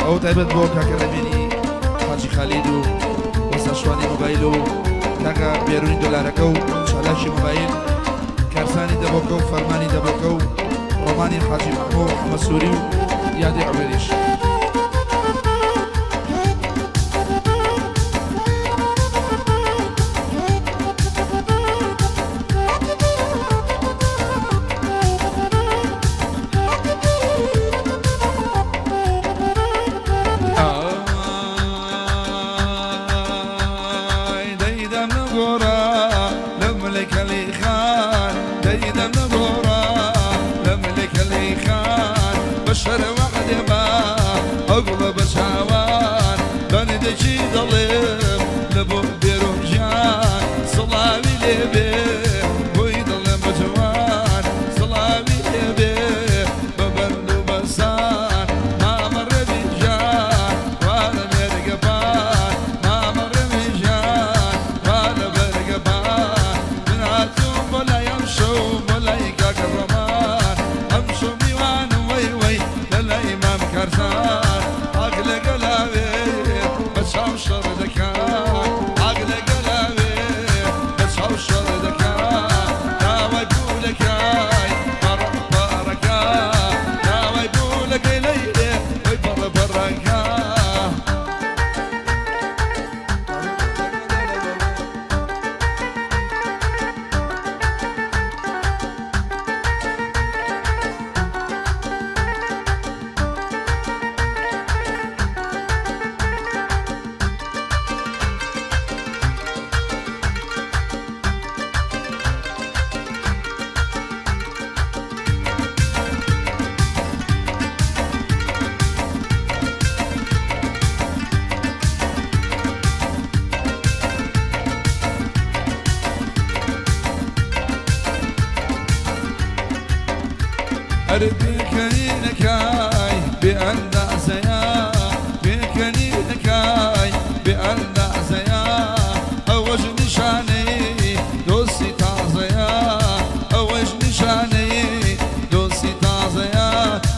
ئەو تایبەت بۆ کاکە ڕێبینی حاجی خالید و وەستا شوانی مۆبایل و کاکە بێرونی دۆلارەکە و چالاکی مۆبایل کارزانی دەبۆکە و فەرمانی دەبۆکە و ڕۆمانی حاجی مەحموو حەمەسووری و یادی عوێریش. ئای دەیدەم لە گۆڕا لە ملێ کەلی خان دەیدەم لە گۆڕا لە ملێ کەلی خان بە شەرە وەعدێ با ئەو گوڵە بە چاوان بەندێکی دەڵێم لە بۆ بێرۆم گیان سڵاوی لێ بێ بۆی دڵم بە جوان سڵاوی لێ بێ بە بەند و بەسان مامە ڕێبی گیان وا لە مێرگە پان مامە ڕێبی گیان وا لە بەرگە پان من هاتووم بۆ لای ئەمشەو بۆ لای کاکە ڕۆمان ئەمشەو میوانم وەی وەی لە لای مام کارزان ئاخ لە گەلاوێ بە چاو شەڕ دەکا ئاخ لە گەلاوێ بە چاو شەڕ دەکا داوای پوولەکای پەڕە پەڕەکە داوای پوولەکەی لەیلێ وەی پەڕە پەڕەکە. هەر پێکەنینەکای بێ ئەندازەیە پێکەنینەکای بێ ئەندازەیە ئەوەش نیشانەی دۆستی تازەیە ئەوەش نیشانەی دۆستی تازەیە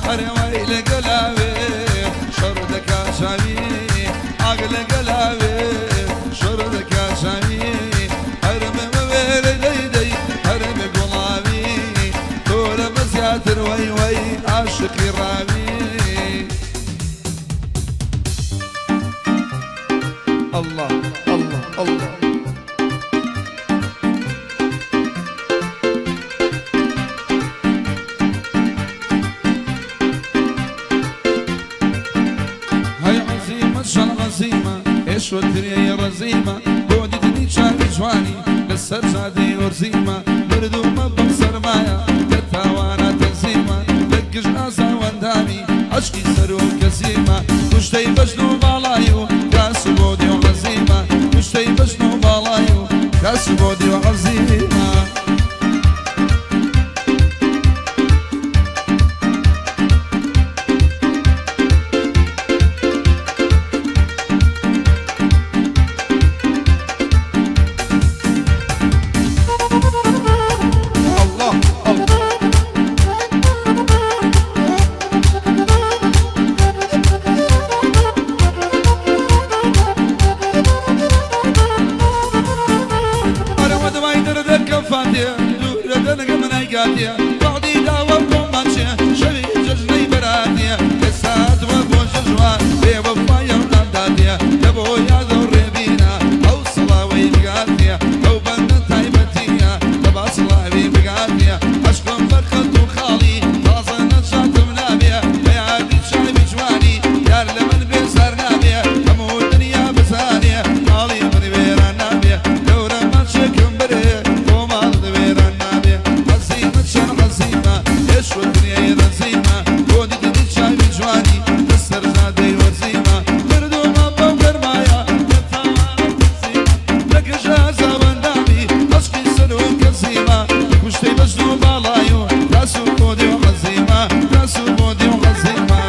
ئەرێ وای لە گەلاوێ شەڕ دەکا چاوی ئاگ لە گەلاوێ شەڕ دەکا چاوی هەرمە مەوێرە دەی دەی هەرمە گوڵاوی تۆ لەمە زیاتر وەی وەی عاشقی ڕاوی. اللە اللە اللە. هەی عەزیمە چەند عەزیمە ئێشوە ترێی ڕەزیمە بۆ دیتنی چاوی جوانی لەسەر جادەی وەرزیمە مردوومە بەم سەرمایە لە تاوانە تەنزیمە لە گژ ئازاوەندامی عەشقی سەر و کەزیمە کوشتەی بەژن و باڵای و کاس و بۆدی و عەزیمە کوشتەی بەژن و باڵای و کاس و بۆدی و عەزیمە. اللە اللە. نایگاتێ دوورە دەنگم نایگاتێ وەعدی داوە بۆمان چێ شەوی جەژنەی بەراتێ ئێستا هاتووە بۆ جەژوان بێوەفایە و نامداتێ لە بۆ یادە و ڕێبینە ئەو سڵاوەی بگاتێ ئەو بەندە تایبەتیە لە با سڵاوی بگاتێ عەشقم بە خەت و خاڵی تازە نەجاتم نابێ بە یادی چاوی جوانی یار لە من بێزار نابێ هەموو دنیا بزانێ ماڵی من وێران نابێ گەورە ماچێکم برێ بۆ ماڵت وێران نابێ حەزیمە چەند حەزیمە ئێش و دنیای ڕەزیمە بۆ دیتنی چاوی جوانی لەسەر جادەی وەرزیمە مردوومە بەو گەرمایە لە تاوانم ترسیمە لە گژ ئازاوەندامی عەشقی سەرو کەزیمە کوشتەی بەژن و باڵای و تاس و بۆدی و حەزیمە تاس و بۆدی و حەزیمە.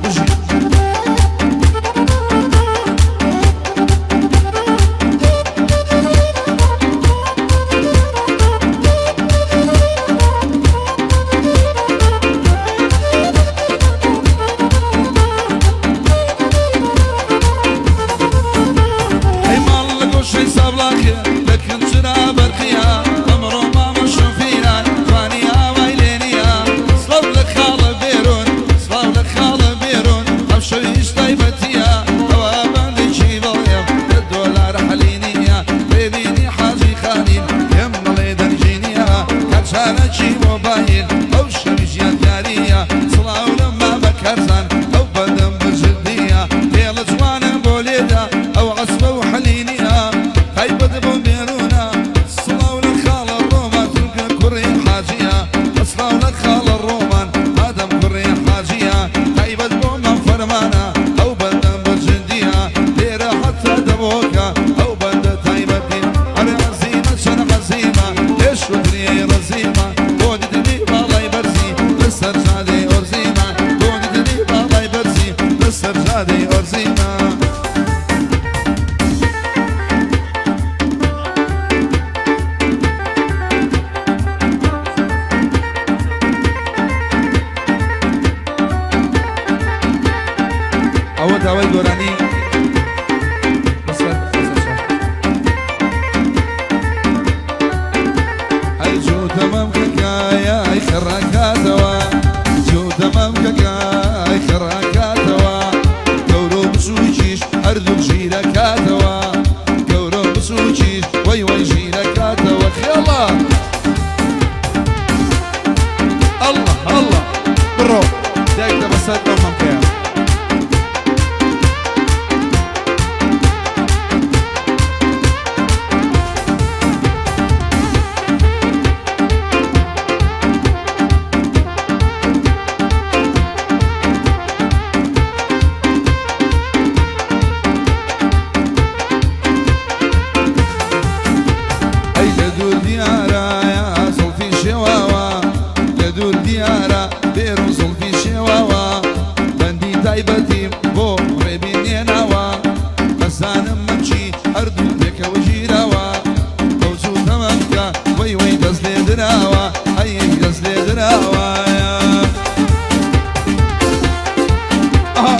بژی. ئەی ماڵ لە گۆشەی سابڵاخێ لە کنجرا بەرقیە ئەمڕۆ مامە شۆفیران جوانی ئاوای لێ نییە سڵاو لە خاڵە بێرۆن سڵاو لە خاڵە بێرۆن ئەم شەویش تایبەتیە ئەوە بەندێکی بەڵێم دە دۆلار حەلی نییە رێبینی حاجی خانین پێم دەڵێ دەنگی نییە کاچارەکی مۆبایل ئەو شەویش یادگاریە سڵاو لە مامە کارزان ئەو بەندەم بە جدیە هێڵە جوانە بۆ لێدا ئەو عەسبە و حەلی نییە تایبەت بۆ بێرونە سڵاو لە خاڵە ڕۆمان چونکە کوڕی حاجیە سڵاو لە خاڵە ڕۆمان مادەم کوڕی حاجیە تایبەت بۆ مام فەرمانە ئەو بەندەم بە جدیە لێرە حەتا دەبۆکە ئەو بەندە تایبەتی ئەرێ عەزیمە چەند عەزیمە ئێش و دنیای ڕەزیمە بۆ دیتنی باڵای بەرزی لەسەر جادەی ئۆرزیمە بۆ دیتنی باڵای بەرزی لەسەر جادەی ئۆرزیمە. ئەوە داوای گۆرانی بەسەر بەسەر چاو. ئەی جووتە مەمکەکە ئەی خەڕاکاتەوە جووتە مەمکەکە ئەی خەڕاکاتەوە گەورە و بچووکیش هەردووک ژیرەکاتەوە گەورە و بچووکیش وەی وەی ژیرەکاتەوە خێڵە ئەڵڵا ئەڵڵا بڕۆ دایکتە بەسەر ئەو مەمکەیە. ئەی لە دوور دیارە زوڵفی شێواوە لە دوور دیارە بێرون زوڵفی شێواوە بەندی تایبەتیم بۆ ڕێبین نێناوە ئەزانم مەمچی هەردوو پێکەوە گیراوە ئەو جووتە مەمکە وەی وەی دەست لێ دراوە ئەی ئەی دەست لێ دراوە ئەها.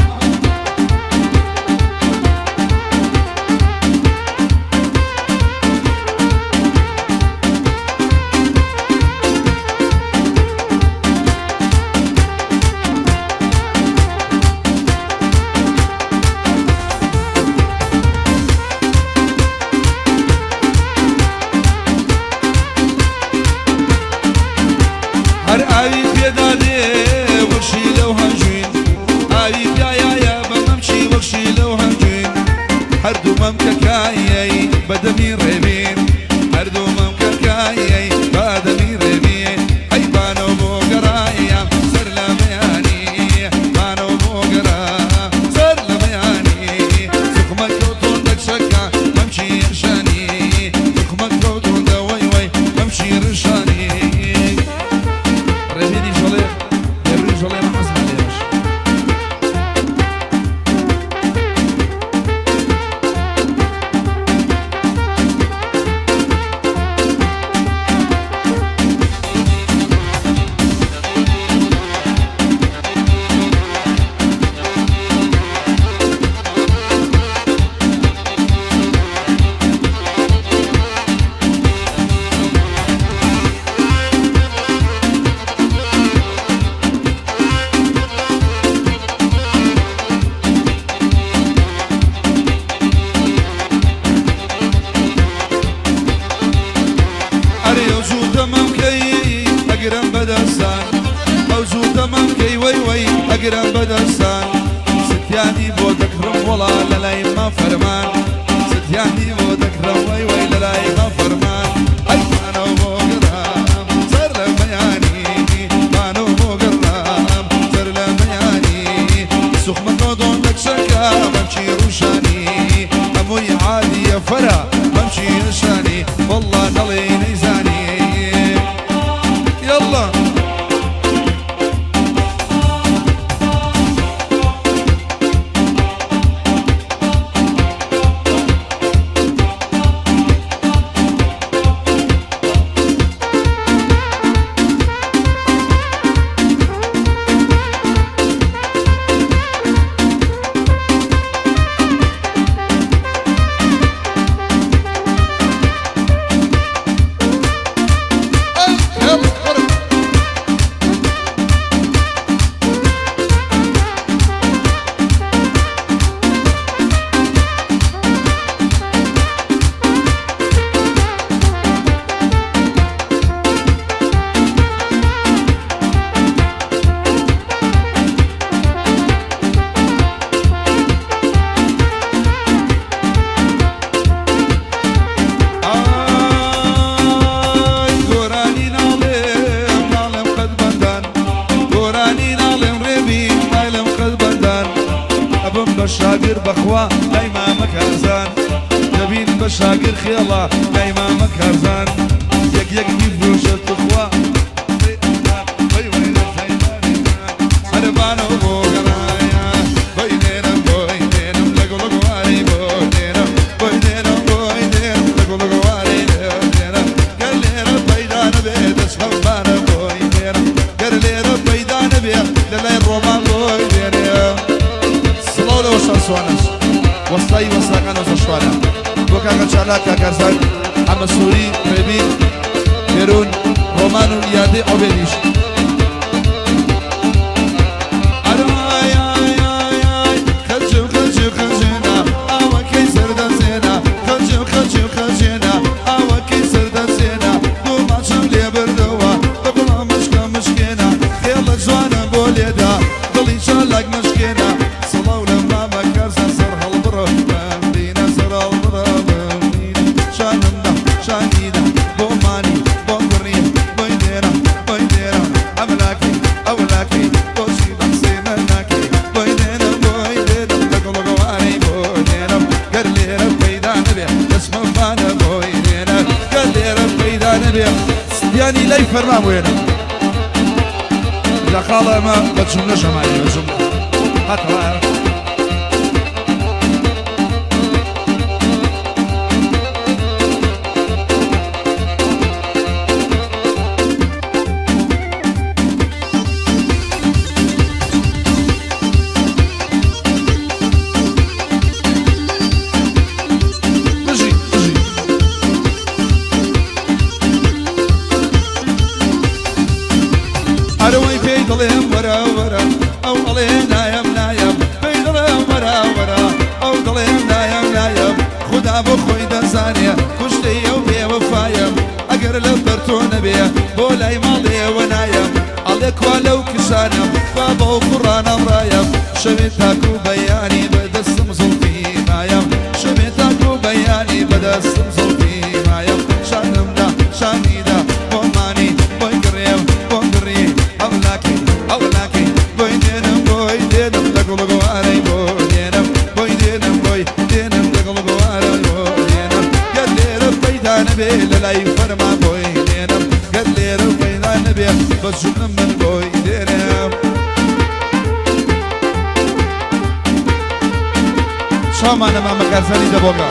هەر ئاوی پێدا دێ وەک شیلە و هەنجوین ئاوی پیایایە بە مەمکی وەک شیلە و هەنجوین هەردوو مەمکەکایەی بە دەمی ڕێبین هەردوو مەمکەکایەی بە دەمی ڕێبین ئەی بانەو بۆ گەڕایە سەر لە بەیانی بانەو بۆ گەڕا سەر لە بەیانی زوقمە کەوتۆن دەکشەکە مەمکی ئێشانی زوقمە کەوتۆن دەوەی وەی. شاگر بەخوا لای مامە کارزان دەبین بە شاگر خێڵە لای مامە کارزان یەک یەک بیفرۆشە توخوا هەربانەوە بۆ گەڕایە بۆی دێنم بۆی دێنم لە گوڵ گوارەی بۆ دێنم بۆی دێنم بۆی دێنم لە گوڵ گوارەی دێنم گەر لێرە پەیدا نەبێ دەچمە بانە بۆی دێنم گەر لێرە پەیدا نەبێ لە لای ڕۆمان بۆی دێنێ. سڵاو لە وەشان سوانەش وەستای وەستاکان وەستا شوانە بۆ کاکە چالاک کاک کارزان حەمە سووری ڕێبین پێرون ڕۆمان و یادەی عوبێدیش. ئەرای ئای ئای ئای خەجم خەجم خەجێنە ئاوەکەی سەردەسێنە خەجم خەجم خەجێنە ئاوەکەی سەردەسێنە دوو ماچم لێ بردەوە بە گوڵە مشکە مشکێنە خێڵە جوانە بۆ لێدا دڵی چالاک مشکێنە سڵاو لە مامە کارزان سەر هەڵبڕە بمبینە سەر هەڵبڕە بمبینە شانمدا شانیدا بۆ مانی بۆ گوڕی بۆی دێرە بۆی دێرە ئەملاکەی ئەولاکەی بۆچی بە قسەی من ناکەی بۆی دێنم بۆی دێنم لە گوڵگوارەی بۆ دێنم گەر لێرە پەیدا نەبێ دەچمە بانە بۆی دێنە گەر لێرە پەیدا نەبێ ستیانی لای فەرمان بۆێنم لە خاڵە ئەمە بە جوملە ژەمانی بە جوملە هاتەوە. بژی بژی. ئەرەوەی پێی دەڵێم وەرە وەرە ئەو ئەڵێ نایەم نایەم پێی دەڵێم وەرە وەرە ئەو دەڵێم نایەم نایەم خودا بۆ خۆی دەزانێ کوشتەی ئەو بێوەفایم ئەگەر لەبەر تۆ نەبێ بۆ لای ماڵێوە نایەم ئەڵێ کوا لەو کچانەم کوا بەو کوڕانەم ڕایم شەوێ تاکو بەیانی بەدەستم زوڵفی مایم شەوێ تاکو بەیانی بەدەستم زوڵفی مایم شانمدا شانیدا بۆ مانی بۆی گڕێم بۆ گڕی ئەو لاکەی ئەو لاکەی بۆی دێنم بۆی دێنم لە گوڵ گوارەی بۆ دێنم بۆی دێنم بۆی دێنم لە گوڵ گوارەی بۆ دێنم گەر لێرە پەیدا نەبێ لە لای فەرمان بۆی دێنم گەر لێرە پەیدا نەبێ بە جوونم من بۆی دێنم. چاومانە مامە کارزانی دەبۆکە.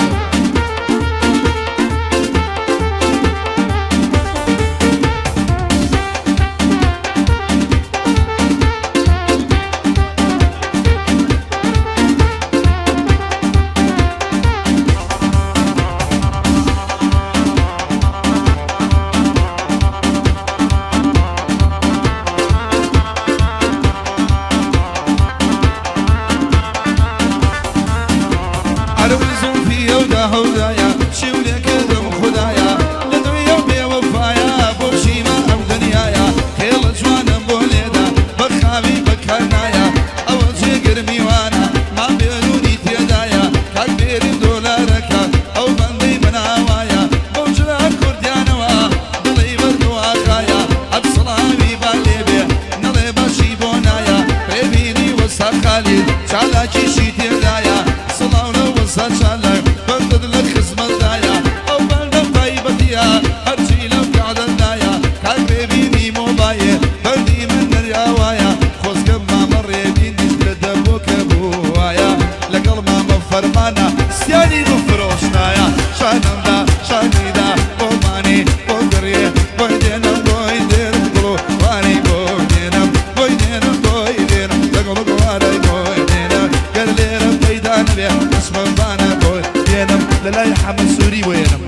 عەرەوی زوڵفی ئەودا هەودایە شێو لێ کردم خودایە لە دوی ئەو بێوەفایە بۆچیمە ئەم دنیایە خێڵە جوانم بۆ لێدا بە خاوی بەکار نایە ئەوە جێگر میوانە مام بێرونی تێدایە کاک بێرین دۆلارەکە ئەو بەندەی مناوایە بەو جلە کوردیانەوە دڵی بەرد و ئاغایە ئەب سڵاوی با لێ بێ نەڵێ باشی بۆ نایە ڕێبینی وەستا خالید چالاکیشی تێدایە سڵاو لە وەستا چالاک بەندت لە خزمەتدایە ئەو بەندە تایبەتیە هەرچی لەم کەعدەدایە کاک ڕێبینی مۆبایێ بەردی من نریاوایە خۆزگەم مامە ڕێبینیش لە دەبۆکە بووایە لەگەڵ مامە فەرمانە سیانی بفرۆشتایە شانمدا شانیدا بۆ مانی بۆ گڕێ بۆی دێنم بۆی دێنم گوڵ و وانەی بۆ دێنم بۆی دێنم بۆی دێنم لە گوڵ گوارەی بۆی دێنم گەر لێرە پەیدا نەبێ دەچمە بانە بۆی دێنم لە لای حەمە سووری بۆ ێنم.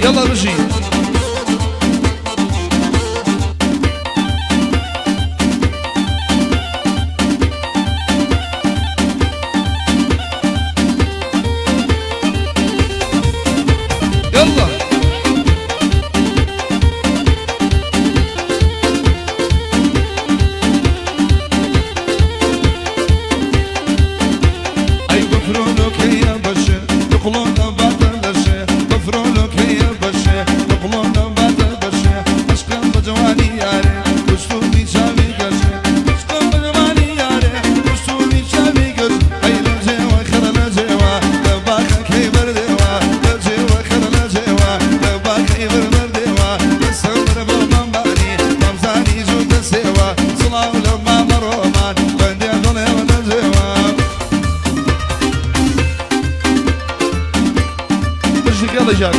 یەڵا بژی. يلا ئەی بەفرۆلۆکەیە بەشێ دقڵۆ نەباتە لەشێ بەفرۆلۆکەیە بەشێ. خێڵە گیان.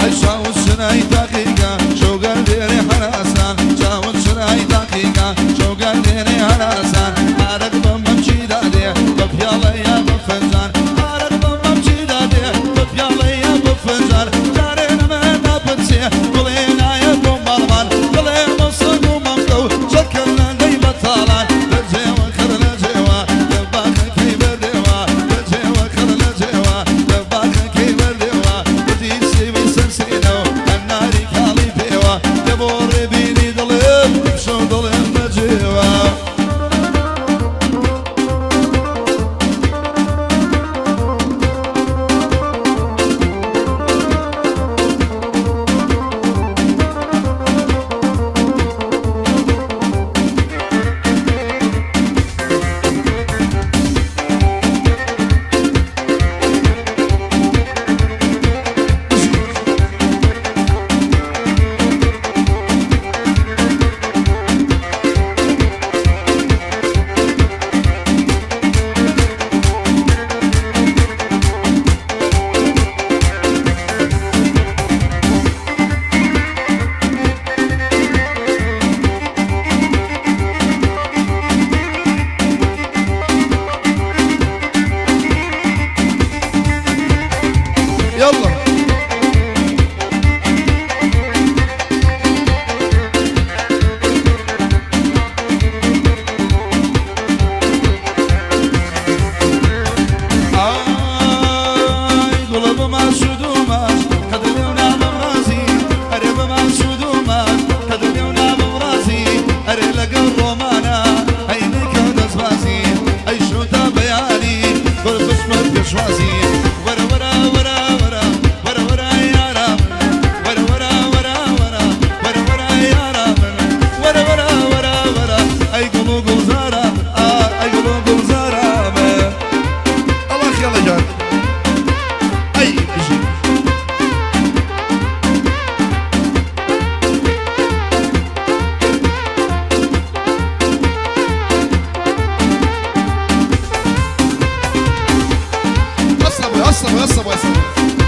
ئەی چاوت چرای تاقیگە شەوگەر دێرێ هەراسان، چاوت چرای تاقیگە شەوگەر دێرێ هەراسان، ئارەق بە مەمکی دادێ بە پیاڵە یا بە فنجان، ئارەق بە مەمکی دادێ بە پیاڵە یا بە فنجان، جارێ لەمە ناپرسێ گوڵێ نایە بۆ ماڵمان، دڵێ مەسەگ و مەمکە و چەکەر لە دەی بەتاڵان، لە جێوە خڕ لە جێوە لە باخەکەی بەردێوە، لە جێوە خڕ لە جێوە لە باخەکەی بەردێوە، وتی سێوی سەر سینە و هەناری کاڵی پێوە، لە بۆ ڕێبینی دڵم ئیمشەو دڵم بەجێوە. يلا. ئای گوڵە بە ماچ و دوو ماچ قەد لێو نابم ڕازی، ئەرێ بە ماچ و دوو ماچ قەد لێو نابم ڕازی، ئەرێ لەگەڵ ڕۆمانە ئەی نەیکە دەستبازی، ئەی شەو تا بەیانی بەر بچمە پێشوازی، وەرە وەرە وەرە وەرە وەرە وەرە یارا من، وەرە وەرە وەرە وەرە وەرە وەرە یارا من، وەرە وەرە وەرە وەرە ئەی گوڵ و گوڵزارا من، ئای ئەی گوڵ و گوڵزارا من. ئەڵا خێڵە گیان ئەی بژی. ئەسڵە بۆی ئەسڵە بۆی ئەسڵە بۆی ئەسڵە بۆی.